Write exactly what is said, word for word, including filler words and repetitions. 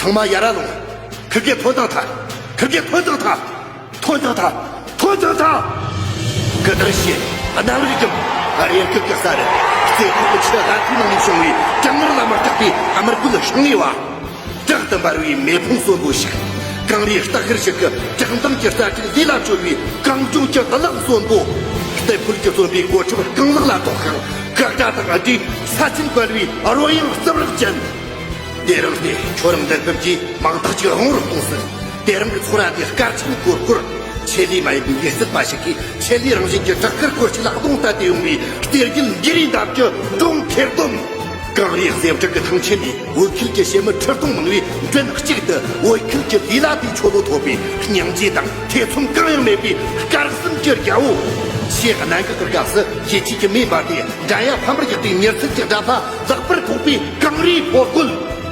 ཚང་མ་ཡར་ར་ལོངས། ཁིར་གེ་ཐོན་དང་ཐལ། ཁིར་གེ་ཐོན་དང་ཐལ། ཐོན་དང་ཐལ། ཐོན་དང་ཐལ། གི་དར་ཞེ་གནམ་རིག་གམ། རེ་ཁིར་གི་ས་རེ། རྩེ་ཁོག་གི་ཆུ་ལྷ་ཐིའི་ནང་ནས་བྱུང་བའི་གྲང་ངར་ལ་མ་སྐྲག་པའི་དམར་པོའི་ཤིང་ནས་བ། དྲག་ཏུ་འབར་བའི་མེ་ཕུང་གསོན་པོ་ཞིག། གངས་རིའི་སྟག་ཤར་ཞིག་གི་བཀྲག་མདངས་ཀྱི་རྩྭ་ཕྲུག་ལུས་ལ་བཅོལ་བའི་གངས་ལྗོངས་ཀྱི་གླགས་གསོན་པོ། གཏེར་ཁུལ་གྱི་བཙོན་པའི་གོ་ཁྲབ་རྐང་ལག་ལ་ཐོགས་ཤིང་། གག་སྒྲ་དང་ལྡན་ས་ཆེན་བར་བའི་རོལ་དབྱངས་རྩུབ་རག་ཅན། དེ་རིང་ནས་ཁྱོད་རང་འདི་ཁམས་ཀྱི་མིང་རྟགས་ཅིག་དབང་བར་གཏོང་སྲིད། དེ་རིང་གི་ཚོགས་ར་འདི་སྐར་ཆེན་སྐོར་སྐོར། ཆེད་ལས་མ་ཡིན་པའི་ཡིད་སྲིད་པ་ཞིག་གིས་ཆེད་ལས་རང་བཞིན་གྱི་བྲག་དཀར་སྐོར་ཞིག་ལ་གདོང་ལྟ་སྟེ་ཡོང་བའི་གཏེར་རྒྱུད་འདི་རིགས་འདབ་ཀྱི་སྒྲུང་ཁེར་སྡོམ། གངས་རིའི་གཟེབ་བྲག་གི་ཐང་ཆེན་ནས་བོད་ཁུལ་གྱི་ཕྱི་མི་ཁྲི་སྟོང་མང་བོས་མགྲིན་གཅིག་ཏུ་བོད་ཁུལ་གྱི་ལུས་ལ་དེའི་ཆོ་ལོ་ཐོབ་པའི་སྙིང་རྗེ་དང་ཐེ་ཚོམ་གང་ཡང་མེད་པའི་དཀར་གསུམ་གྱི་རྒྱལ་པོ། ཆེས་གནད་འགག་གི་སྐབས་སུ་ཡིད་ཆེས་ཀྱི་མེ་འབར་ཏེ་འགྲན་ཡ་ཕམ་པར་བཞག་པའི་མྱུར་ཚད་ཀྱི་དགྲ་ལྷ་ལག་པར་ཕོག་པའི་གངས་རིའི་ཕོ་རྒོད།